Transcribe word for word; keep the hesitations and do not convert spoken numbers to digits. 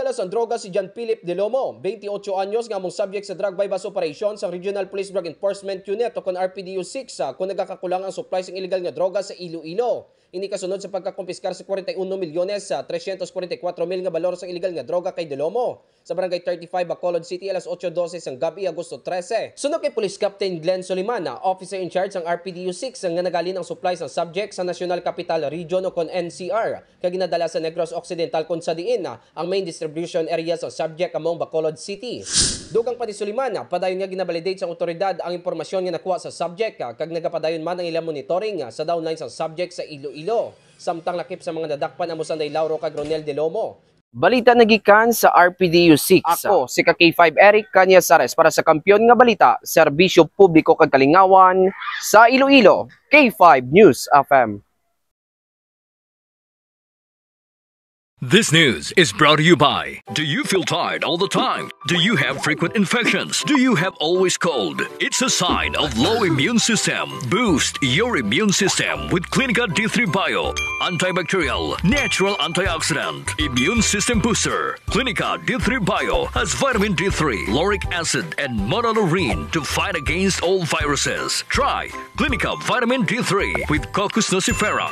Dala sang droga si John Philip De Lomo, twenty-eight anyos, nga among subject sa drug buy-bust operation sang Regional Police Drug Enforcement Unit o kon R P D U six, ah, kung nagakakulang ang supply sang illegal nga droga sa Iloilo. Ini kasunod sa pagkakumpiskar sa forty-one milyones sa trescientos forty-cuatro mil nga balor sang illegal nga droga kay De Lomo sa Barangay thirty-five, Bacolod City, alas otso dose sang gab-i, Agosto trese. Suno kay Police Captain Glenn Soliman, ah, officer in charge sang R P D U six, nga naghalin ang supply sang subject sa National Capital Region o kon N C R, kag ginadala sa Negros Occidental, kon sa diin, ah, ang main distribution area sa subject amo ang Bacolod City. Dugang pa ni Suliman, ah, padayon nga ginabalidate sang awtoridad ang impormasyon nga nakuha sa subject, ah, kag nagapadayon man ang ila monitoring, ah, sa downline sang subject sa Iloilo. Samtang lakip sa mga nadakpan amo sanday Lauro kag Ronel De Lomo. Balita nagikan sa R P D U six. Ako si ka K five Eric Cañazares para sa Kampiyon nga Balita, Serbisyo Publiko kag Kalingawan sa Iloilo, K five News F M. This news is brought to you by. Do you feel tired all the time? Do you have frequent infections? Do you have always cold? It's a sign of low immune system. Boost your immune system with Clinica D three Bio. Antibacterial, natural antioxidant, immune system booster. Clinica D three Bio has vitamin D three, lauric acid, and monolaurin to fight against all viruses. Try Clinica Vitamin D three with Cocos nucifera.